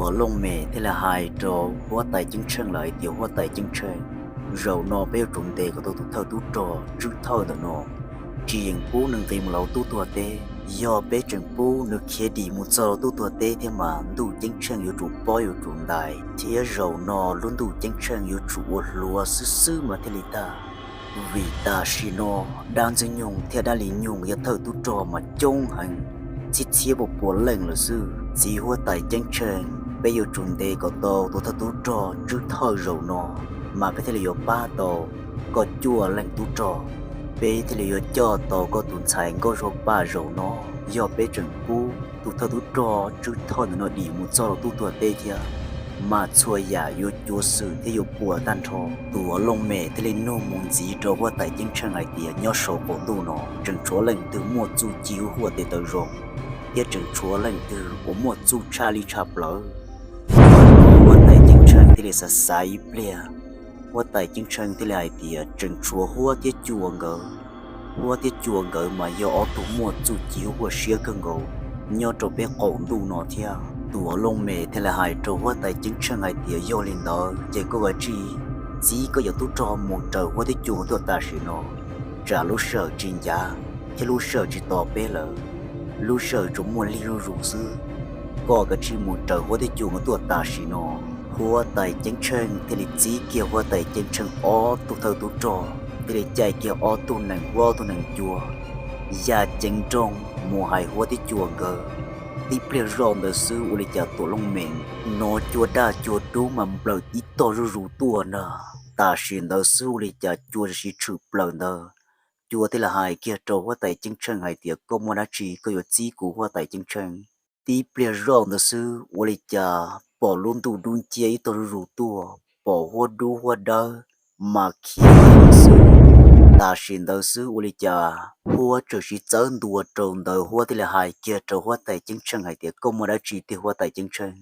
Tuam Looj Mem thiaj li hais rau huab tais Ceeb Tsheej lawm hais tias, Huab tais Ceeb Tsheej, zaum no peb yuav tsum ntes kom tau tus thawj tub rog Tswb Thawj ntawm no, tsis yeem pub nws nqis mus lawm tub tuag teb. Yog peb tseem pub nws khiav dim mus txog tub tuag teb thiab mas ntuj ceeb tsheej yuav tsum pob yuav tsum ntais, thiab zaum no lub ntuj ceeb tsheej yuav tsum ua hluav xwb xwb mas thiaj li tag. Vim tam sim no dab Ntxwg Nyoog thiab dab Li Nyoog yog thawj tub rog mas coob heev, txhib txhiab puas puas leej lawm xwb. Txiv huab tais Ceeb Tsheej, peb yuav tsum ntes kom tau tus thawj tub rog Tswb Thawj zaum no, mas peb thiaj li yuav pab tau koj cuaj leej tub rog, peb thiaj li yuav coj tau koj tus ntxhais Nkauj Zuag Paj zaum no. Yog peb tseem pub tus thawj tub rog Tswb Thawj ntawm no dim mus txog tub tuag teb thiab, mas txhua yam yuav cuav xwm thiab yuav puas tag nrho. Tuam Looj Mem thiaj li nug mus ntxiv rau huab tais Ceeb Tsheej hais tias, Nyob saum qaum ntuj no tseem tshuav leej twg muaj txuj ci huaj huaj tes taw zoo, thiab tseem tshuav leej twg uas muaj txuj tshaj li tshaj plaws? Huab tais Ceeb Tsheej thiaj li xav xav ib pliag, huab tais Ceeb Tsheej thiaj li hais tias, Tseem tshuav Huab thiab Cua nkawd. Huab thiab Cua nkawd mas yog ob tug muaj txuj ci huaj siab kawg nkaus nyob rau peb qaum ntuj no thiab. Tuam Looj Mem thiaj li hais rau huab tais Ceeb Tsheej hais tias, Yog li ntawd ces koj kav tsij txib koj cov tub rog mus raws Huab thiab Cua nkawd tuaj tam sim no, tsam lub sij hawm tsis ncav thiab lub sij hawm tsis tos peb lawm, lub sij hawm tsuas muaj lig zuj zus xwb. Koj kav tsij mus raws Huab thiab Cua nkawd tuaj tam sim no. Huab tais Ceeb Tsheej thiaj li txib kiag huab tais Ceeb Tsheej ob tug thawj tub rog, thiaj li caij kiag ob tug nees Huab ob tug nees Cua ya ceev nrooj mus hais Huab thiab Cua nkawd. Tib pliag zoj ntawd xwb ua li cas Tuam Looj Mem hnov cua daj cua dub mas nplawm ib tog zuj zus tuaj ntag. Tam sim ntawd xwb ua li cas cua tshwm plaws ntawd, cua thiaj li hais kiag rau huab tais Ceeb Tsheej hais tias, Koj muaj dab tsi koj yuav txib kuv huab tais Ceeb Tsheej? Tib pliag zoj ntawd xwb ua li cas pom lub ntuj dub nciab ib tog zuj zus tuaj, pom huab dub huab dawb mas khiav xwb. Tam sim ntawd xwb ua li cas Huab txawm siv txawb ntua rau ntawd, Huab thiaj li hais kiag rau huab tais Ceeb Tsheej hais tias, Koj muaj dab tsi tiag huab tais Ceeb Tsheej?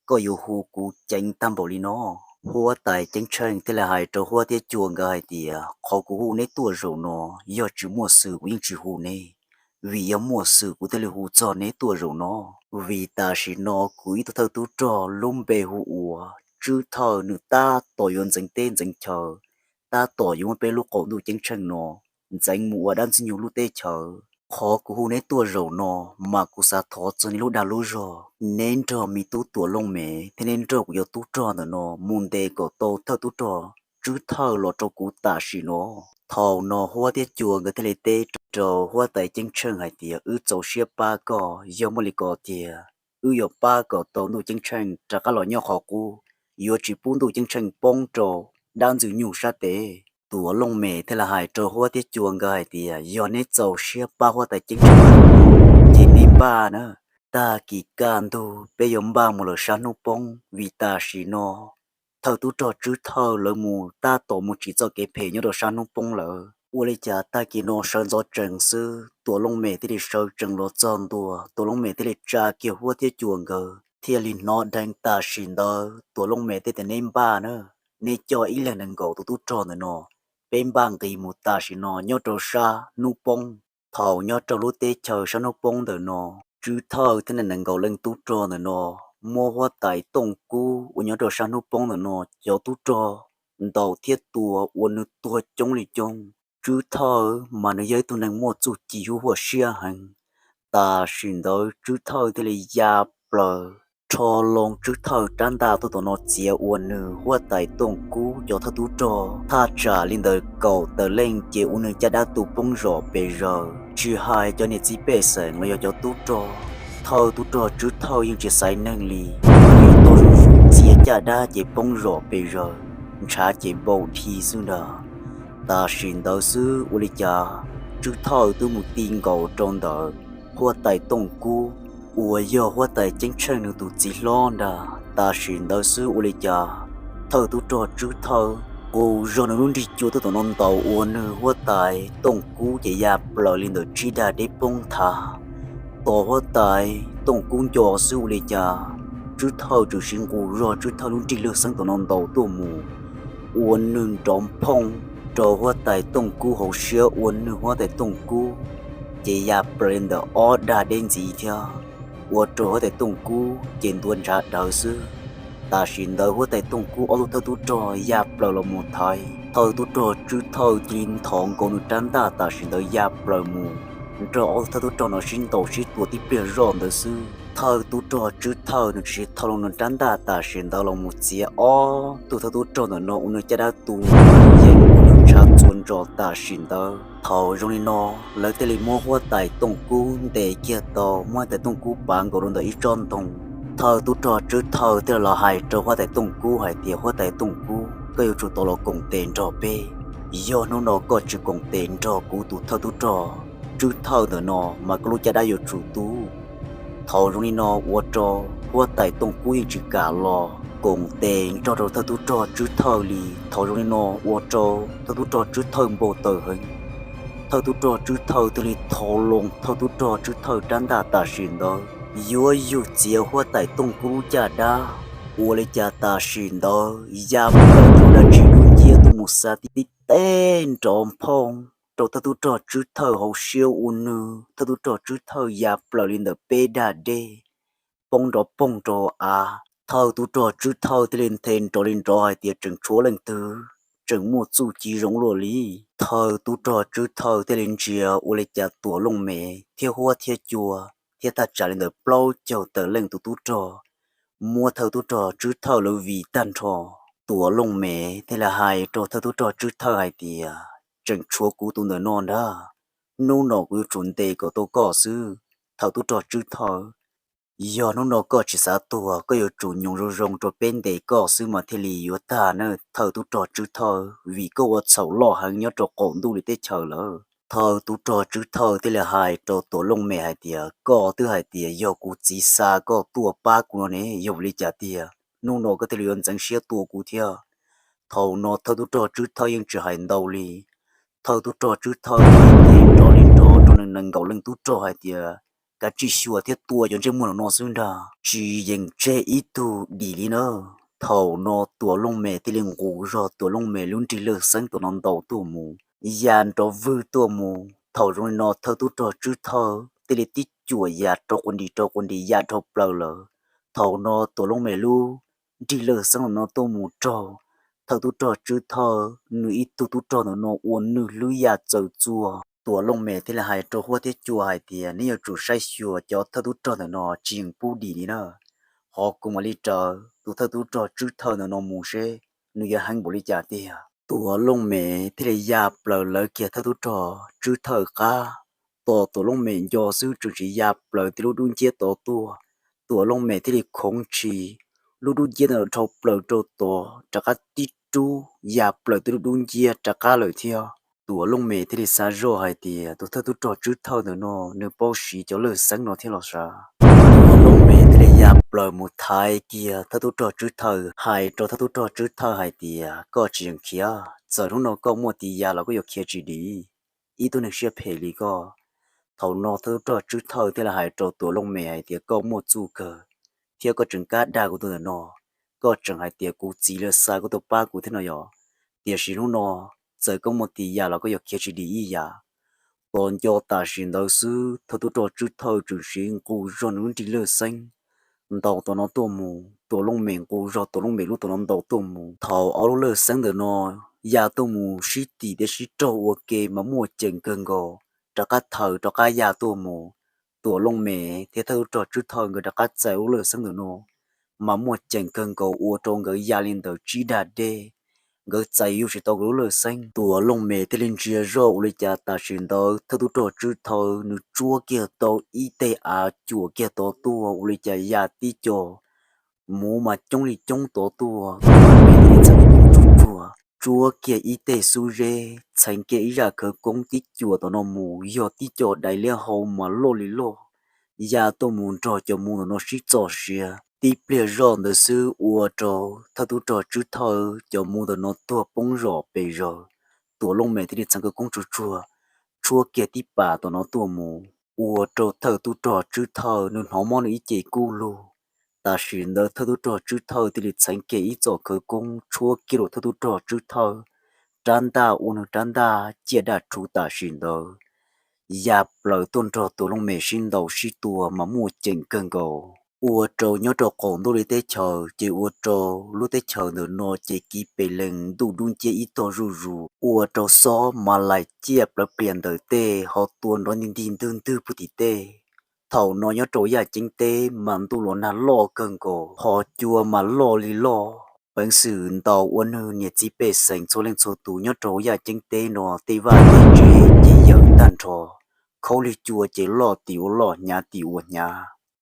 Koj yuav hu kuv ceev tag npaum li no? Huab tais Ceeb Tsheej thiaj li hais rau Huab thiab Cua nkawd hais tias, Qhov kuv hu neb tuaj zaum no, yog tsis muaj xwm kuv yeej tsis hu neb, vim yog muaj xwm kuv thiaj li hu txog neb tuaj zaum no. Vim tam sim no kuv ib tug thawj tub rog lub npe hu ua Tswb Thawj, nws tab tom yuav ntxeev teb ntxeev chaw, tab tom yuav muab peb lub qaum ntuj ceeb tsheej no ntxeev mus ua dab Ntxwg Nyoog lub teb chaws. Qhov kuv hu neb tuaj zaum no mas kuv xav thov txog neb lub dag lub zog, neb nrog me tub Tuam Looj Mem thiab neb nrog kuv cov tub rog ntawm no mus ntes kom tau thawj tub rog Tswb Thawj los rau kuv tam sim no. Thaum no Huab thiab Cua nkawd thiaj li teb rau huab tais Ceeb Tsheej hais tias, Wb txaus siab pab koj, yog muaj li ko tiag, wb yuav pab kom tau ntuj ceeb tsheej rov qab los nyob qhov qub, yuav tsis pub ntuj ceeb tsheej poob rau dab Ntxwg Nyoog sab tes. Tuam Looj Mem thiaj li hais rau Huab thiab Cua nkawd hais tias, Yog neb txaus siab pab huab tais Ceeb Tsheej, ces neb npaj na, tag kis kaj ntug peb yuav npaj mus lawm sab hnub poob, vim tam sim no thawj tub rog Tswb Thawj lawv mus tab tom mus tsim txoj kev phem nyob rau sab hnub poob lawm. Ua li cas tag kis no sawv ntxov tsees xwb, Tuam Looj Mem thiaj li sawv tsees los txog ntua, Tuam Looj Mem thiaj li tsa kiag Huab thiab Cua nkawd thiaj li hnov dheev. Tam sim ntawd Tuam Looj Mem thiaj tias, Neb npaj na, neb coj ib leeg nees nkaum tus tub rog ntawm no, peb npaj nqis mus tam sim no nyob rau sab hnub poob. Thaum nyob rau lub teb chaws sab hnub poob ntawm no, Tswb Thawj thiab nees nkaum leej tub rog ntawm no muab huab tais Tooj Kub uas nyob rau sab hnub poob ntawm no cov tub rog ntaus thiab tua ua nws tuag coob li coob. Tswb Thawj mas nws yog ib tug neeg muaj txuj ci huaj huaj siab heev. Tam sim ntawd Tswb Thawj thiaj li ya plaws rho loo Tswb Thawj rab ntaj tuaj tom no txiav ua nws huab tais Tooj Kub cov thawj tub rog thaj tsam li ntawm kaum tawm leej ces ua nws caj dab tu poob zom pes zaws. Tsis hais cov niam txiv pej xeem los yog cov tub rog, thawj tub rog Tswb Thawj yeej tsis xaiv neeg li, tau txiav caj dab ces poob zom pes zaws, ntshav ces npau dhi xwb ntag. Tam sim ntawd xwb ua li cas Tswb Thawj twb mus ti nkaus rau ntawm huab tais Tooj Kub uas yog huab tais Ceeb Tsheej nws tus txiv hlob ntag. Tam sim ntawd xwb ua li cas thawj tub rog Tswb Thawj qus zog nws lub nrig cua tuaj tom no ntaus ua nws huab tais Tooj Kub ces ya plaws li ntawm tsib dag deb poob thav. Tos huab tais Tooj Kub nco xwb ua li cas Tswb Thawj tseem siv nqus zog Tswb Thawj lub nrig lwg xeeb tom no ntaus tuaj mus ua nws nrov phooj rau huab tais Tooj Kub hauv siab ua nws huab tais Tooj Kub ces ya plaws li ntawm ob dag deb ntxiv thiab, ua rau huab tais Tooj Kub ces ntua ntshav dawv xwb. Tam sim ntawd huab tais Tooj Kub ob tug thawj tub rog ya plaws los mus thaiv, thawj tub rog Tswb Thawj cia li nthos nkaus nws rab ntaj tam sim ntawd ya plaws mus nrog ob tug thawj tub rog no sib ntaus sib tua tib pliag zoj ntawd xwb. Thawj tub rog Tswb Thawj nws tsis thau los nws rab ntaj tam sim ntawd los mus txiav ob tug thawj tub rog ntawm no ua nws caj dab tu yees ua nws ntshav txhua ntsos tam sim ntawd. Thaum zoo li no, lawv thiaj li muab huab tais Tooj Kub ntes kiag tau, muab huab tais Tooj Kub pav nkaus rau ntawm ib tsob ntoo. Thawj tub rog Tswb Thawj thiaj los hais rau huab tais Tooj Kub hais tias, huab tais Tooj Kub, koj yuav tsum tau los koom tes nrog peb. Yog hnub no koj tsis koom tes nrog kuv tus thawj tub rog Tswb Thawj ntawm no mas koj lub caj dab yuav tsum tu. Thaum zoo li no ua rau huab tais Tooj Kub yeej tsis kam los koom tes nrog rau thawj tub rog Tswb Thawj li. Thaum zoo li no ua rau thawj tub rog Tswb Thawj npau taws heev. Thawj tub rog Tswb Thawj thiaj li thau loo thawj tub rog Tswb Thawj rab ntaj tam sim ntawd yuav yug txiav huab tais Tooj Kub lub caj dab. Ua li cas tam sim ntawd ya plaws tau dab tsi dub nciab tuaj mus xa tib teg nrov nphoob rau thawj tub rog Tswb Thawj hauv siab ua nws thawj tub rog Tswb Thawj ya plaws li ntawm peb dag dej, poob nrov poog rau av. Thawj tub rog Tswb Thawj thiaj li nthe nrov li nrov hais tias tseem tshuav leej twg tseem muaj txuj ci zoo luaj li. Thawj tub rog Tswb Thawj thiaj li ntsia ua li cas Tuam Looj Mem thiab huab thiab cua thiab thaj tsam li ntawm plaub caug tawm leej tus tub rog muab thawj tub rog Tswb Thawj lawv vim tag nrho. Tuam Looj Mem thiaj li hais rau thawj tub rog Tswb Thawj hais tias, tseem tshuav kuv tus ntawm no ntag, hnub no kuv yuav tsum ntes kom tau koj xwb. Thawj tub rog Tswb Thawj, yog hnub no koj tsis xav tuag, koj yuav tsum nyoos zoo zoo rau peb ntes koj xwb mas thiaj li yuav tag na thawj tub rog Tswb Thawj, vim koj ua txhaum loj heev nyob rau qaum ntuj li teb chaws lawm. Thawj tub rog Tswb Thawj thiaj li hais rau Tuam Looj Mem hais tias, koj twb hais tias yog kuv txiv xa koj tuaj pab kuv no ne, yog vim li cas tiag hnub no koj thiaj li yuav ntxeev siab tua kuv thiab? Thaum no thawj tub rog Tswb Thawj yeej tsis hais ntau li. Thawj tub rog Tswb Thawj thiaj li nrov li nrov rau nws nees nkaum leej tub rog hais tias, kav tsij xyuas thiab tua cov ntsej muag no xwb ntag, tsis yeem tseg ib tug dim li na. Thaum no Tuam Looj Mem thiaj li nqus zog Tuam Looj Mem lub nrig lawj xeeb tom no ntaus tuaj mus, ya nrov vwg tuaj mus. Thaum zoo li no thawj tub rog Tswb Thawj thiaj li tib cuam ya rau quas nris rau quas nris ya dhau plaws lawm. Thaum no Tuam Looj Mem lub nrig lawj xeeb ntawm no tuaj mus raug thawj tub rog Tswb Thawj nws ib tug tub rog ntawm no ua nws hlwb ya txaws txuag. Tuam Looj Mem thiaj li hais rau huab thiab cua hais tias, neb yuav tsum saib xyuas cov thawj tub rog ntawm no tsis yeem pub dim li na, ho kuv mam li raws tus thawj tub rog Tswb Thawj ntawm no mus seb nws yuav heev npaum li cas tiag. Tuam Looj Mem thiaj li ya plaws lawv kiag thawj tub rog Tswb Thawj qab. Tos Tuam Looj Mem nco xwb tseem tsis ya plaws tib lub dub nciab tod tuaj, Tuam Looj Mem thiaj li khoov ntshis, lub dub nciab ntawd dhau plaws rau tod rov qab tib rub ya plaws tib lub dub nciab rov qab lawm thiab. Tuam Looj Mem thiaj li xav zoj hais tias tus thawj tub rog Tswb Thawj ntawm no nws paub siv cov lawj xeeb no thiab los sav. Tuam Looj Mem thiaj li ya plaws mus thaiv kiag thawj tub rog Tswb Thawj, hais rau thawj tub rog Tswb Thawj hais tias, koj tsis yeem khiav, txawm hnub no koj muaj tis ya los koj yuav khiav tsis dim, ib tug neeg siab phem li koj. Thaum no thawj tub rog Tswb Thawj thiaj li hais rau Tuam Looj Mem hais tias, koj muaj txuj kawg thiab koj tseem kab dag kuv tus ntawm no, koj tseem hais tias kuv txiv lawv xa koj tuaj pab kuv thiab no yog, tiam sis hnub no txawm koj muaj tis ya los koj yuav khiav tsis dim ib yam. Tos nco tam sim ntawd xwb thawj tub rog Tswb Thawj tseem siv nqus zog nws lub nrig lawj xeeb ntaus tom no tuaj mus, Tuam Looj Mem nqus zog Tuam Looj Mem lub tom no ntaus tuaj mus. Thaum ob lub lawj xeeb ntawm no ya tuaj mus sib tim thiab sib raug ua ke mas muaj ceem kawg nkaus, rov qab thaws rov qab ya tuaj mus. Tuam Looj Mem thiab thawj tub rog Tswb Thawj nkawd rov qab txais lub lawj xeeb ntawm no mas muaj ceem kawg nkaus ua rau nkawd ya li ntawd tsib dag dej, nkawd txais yuav tsis tau nkawd lub lawj xeeb. Tuam Looj Mem thiaj li ntsia zoj ua li cas tam sim ntawd thawj tub rog Tswb Thawj nws tsuab kiag tau ib teg av cuam kiag tod tuaj ua li cas ya tib co muv mas coob li coob tod tuaj. Tuam Looj Mem thiaj li txhais tsuag tsuag tsuab kiag ib teg xub zeb, txheev kiag ib zaj khawv koob tib cuam tom no mus yog tib co dais liab hau mas loj li loj, ya tuaj mus nrog cov muv ntawm no sib txoj sia. Tib pliag zoj ntawd xwb ua rau thawj tub rog Tswb Thawj cov muv ntawm no tuag poob zom pes zaws. Tuam Looj Mem thiaj li txhais khawv koob tsuag tsuag tshuab kiag tib pas tom no tuaj mus, ua rau thawj tub rog Tswb Thawj nws hnov mob nws ib ce kub lug. Tam sim ntawd thawj tub rog Tswb Thawj thiaj li txheev kiag ib txoj khawv koob tshuab kiag rau thawj tub rog Tswb Thawj rab ntaj ua nws rab ntaj ciaj daj rhuv tam sim ntawd ya plaws tuaj nrog Tuam Looj Mem sib ntaus sib tua mas muaj ceem kawg nkaus. Ua rau nyob rau qaum ntuj li teb chaws ces ua rau lub teb chaws ntawm no ces kiv pes lees ntuj dub nciab ib tog zuj zus, ua rau xob mas laim ciaj plawv plias ntawm tej ho tua nrov nti nti ntwg ntwg puag tim tej. Thaum no nyob rau yaj ceeb teb mas ntuj los nag loj kawg nkaus, ho cua mas loj li loj. Peev xwm ntaus ua nws niam txiv pej xeem txhua leej txhua tus nyob rau yaj ceeb teb no tej vaj tej tsev ces yawm tag nrho, khaub lig cua ces loj tim ua loj hnyav tim ua hnyav.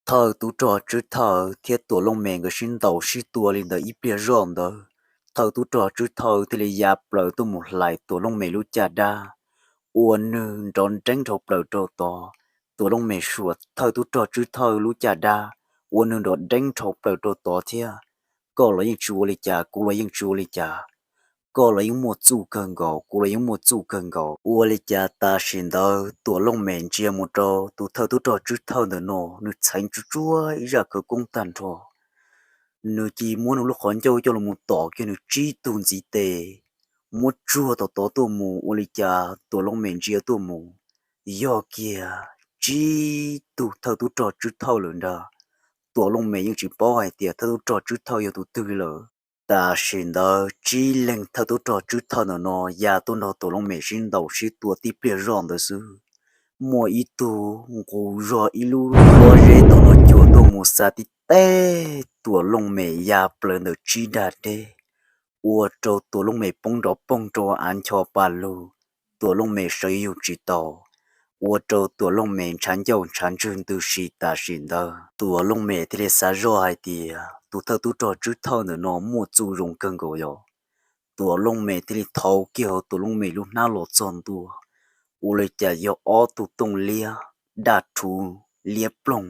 Thawj tub rog Tswb Thawj thiab Tuam Looj Mem nkawd sib ntaus sib tua li ntawd ib pliag zoj ntawd, thawj tub rog Tswb Thawj thiaj li ya plaws tuaj mus hlais Tuam Looj Mem lub caj dab, ua nws nrov nreeb dhau plaws rau tod. Tuam Looj Mem suam thawj tub rog Tswb Thawj lub caj dab, ua nws nrov nreeb dhau plaws rau tod thiab. Koj los yeej tsis ua li cas, kuv los yeej tsis ua li cas. Koj los yeej muaj txuj kawg nkaus, kuv los yeej muaj txuj kawg nkaus. Ua li cas tam sim ntawd Tuam Looj Mem ntsia mus rau tus thawj tub rog Tswb Thawj ntawm no, nws txheev tsuag tsuag ib zaj khawv koob tag nrho. Nws cia muab nws lub qhov ncauj coj los mus tom kiag nws tsib tug ntxiv tes, muab tsuag tom tod tuaj mus. Ua li cas Tuam Looj Mem ntsia tuaj mus, yog kiag tsib tug thawj tub rog Tswb Thawj lawm ntag. Tuam Looj Mem yeej tsis paub hais tias thawj tub rog Tswb Thawj yog tus twg lawm. Tam sim ntawd tsib leeg thawj tub rog Tswb Thawj ntawm no ya tuaj nrog Tuam Looj Mem sib ntaus sib tua tib pliag zoj ntawd xwb, muaj ib tug nqus zog ib lub pob zeb tom no cuam tuaj mus xa tib teg Tuam Looj Mem ya plaws ntawm tsib dag deb, ua rau Tuam Looj Mem poob nrov poog rau av ncho pa lug. Tuam Looj Mem sawv yug tsis tau, ua rau Tuam Looj Mem ntshav ncauj ntshav ntswg ntws si tam sim ntawd. Tuam Looj Mem thiaj li xav zoj hais tias tus thawj tub rog Tswb Thawj ntawm no muaj txuj zoo kawg nkaus yog. Tuam Looj Mem thiaj li thauv kiag hauv Tuam Looj Mem lub hnab los txog ntua, ua li cas yog ob tug tooj liab daj rhuv liab ploog.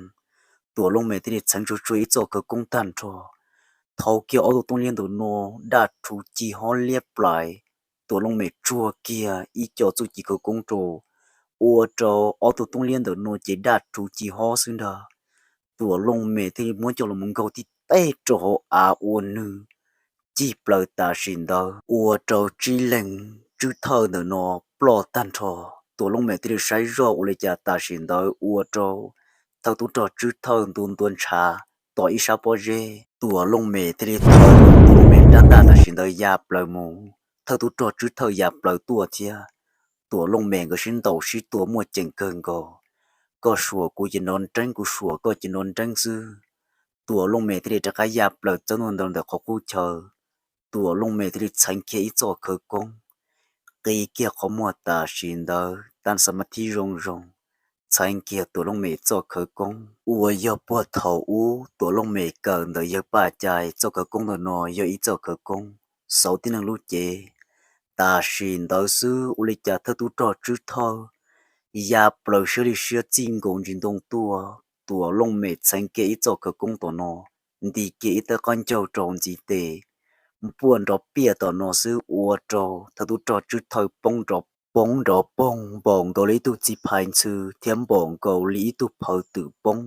Tuam Looj Mem thiaj li txheev tsuag tsuag ib txoj khawv koob tag nrho, thauv kiag ob tug tooj liab ntawm no daj rhuv ci hob liab plais. Tuam Looj Mem tsuag kiag ib co txuj ci khawv koob rau, ua rau ob tug tooj liab ntawm no ces daj rhuv ci hob xwb ntag. Tuam Looj Mem thiaj li muab coj los nkaug tib teg rau hauv av ua nws cig plaws tam sim ntawd, ua rau tsib leeg Tswb Thawj ntawm no ploj tag nrho. Tuam Looj Mem thiaj li saib zoj ua li cas tam sim ntawd ua rau thawj tub rog Tswb Thawj ntu ntua ntshav tom ib sab pob zeb. Tuam Looj Mem thiaj li thauv Tuam Looj Mem rab ntaj tam sim ntawd ya plaws mus, thawj tub rog Tswb Thawj ya plaws tuaj thiab. Tuam Looj Mem nkawd sib ntaus sib tua muaj ceem kawg nkaus, koj suam kuv ces nrov nreeb, kuv suam koj ces nrov nreeb xwb. Tuam Looj Mem thiaj li rov qab ya plaws txawb ntua ntawm qhov qub chaw. Tuam Looj Mem thiaj li txheev kiag ib txoj khawv koob, qi kiag qhov muag tam sim ntawd tab xa ma thib zoo zoo, txheev kiag Tuam Looj Mem txoj khawv koob uas yog puag thaum ub Tuam Looj Mem kawm ntawm yawg Paj Cai txoj khawv koob ntawm no yog ib txoj khawv koob xauv tib neeg lub cev. Tam sim ntawd xwb ua li cas thawj tub rog Tswb Thawj ya plaws siab li siab txij nkaus ntsis ntoo tuaj. Tuam Looj Mem txheev kiag ib txoj khawv koob tom no, nti kiag ib tawb qaub ncaug rau ntxiv tes, npuaj nrov piaj tom no xwb ua rau thawj tub rog Tswb Thawj poob nrov, poob nrov poog npaum nkaus li ib tug txiv phais ntxhw thiab npaum nkaus li ib tug phawv twm poob,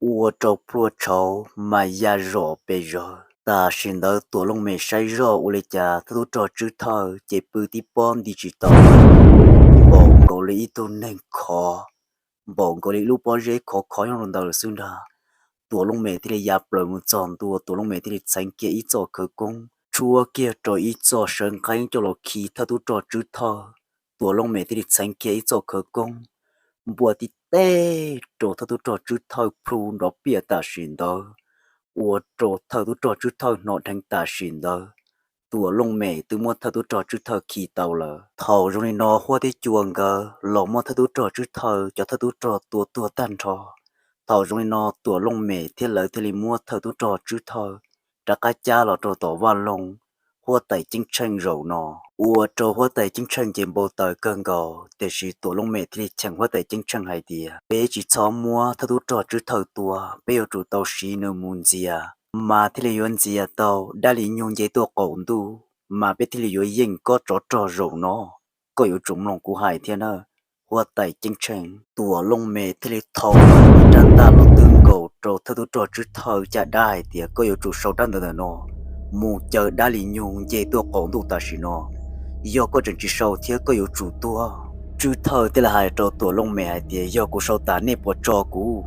ua rau plhuaj tshauv mas ya zom pes zawg. Tam sim ntawd Tuam Looj Mem saib zoj ua li cas thawj tub rog Tswb Thawj ces pw tib pob nti tsis tau, npaum nkaus li ib tug neeg khov, npaum nkaus li ib lub pob zeb khov khov nyob rau ntawd lawm xwb ntag. Tuam Looj Mem thiaj li ya plaws mus txog ntua, Tuam Looj Mem thiaj li txheev kiag ib txoj khawv koob tshuab kiag rau ib txoj sawv nqeeb coj los khi thawj tub rog Tswb Thawj. Tuam Looj Mem thiaj li txheev kiag ib txoj khawv koob npuaj tib teg rau thawj tub rog Tswb Thawj plhu nrov piaj tam sim ntawd, ua rau thawj tub rog Tswb Thawj hnov dheev tam sim ntawd. Tuam Looj Mem twb muab thawj tub rog Tswb Thawj khi tau lawm. Thaum zoo li no Huab thiab Cua nkawd los muab thawj tub rog Tswb Thawj cov thawj tub rog tua tuag tag nrho. Thaum zoo li no Tuam Looj Mem thiab lawv thiaj li muab thawj tub rog Tswb Thawj rov qab cab los rau tom vaj loog huab tais Ceeb Tsheej zaum no. Ua rau huab tais Ceeb Tsheej ces npau taws kawg nkaus, tiam sis Tuam Looj Mem thiaj li cheem huab tais Ceeb Tsheej hais tias, peb tsis txhob muab thawj tub rog Tswb Thawj tua, peb yuav tsum tau siv nws mus ntxias, mas thiaj li yuav ntxias tau dab li nyuag nce tuaj qaum ntuj, mas peb thiaj li yuav yeej kob tsov rog zaum no. Koj yuav tsum mloog kuv hais thiab na, huab tais Ceeb Tsheej. Tuam Looj Mem thiaj li thau rab ntaj los twb nkaus rau thawj tub rog Tswb Thawj caj dab hais tias, koj yuav tsum sau rab ntawd ntawm no mus caw dab li nyuag nce tuaj qaum ntuj tam sim no. Yog koj tseem tsis sau thiab koj yuav tsum tuag. Tswb Thawj thiaj li hais rau Tuam Looj Mem hais tias, yog kuv sau tas nej puas tso kuv?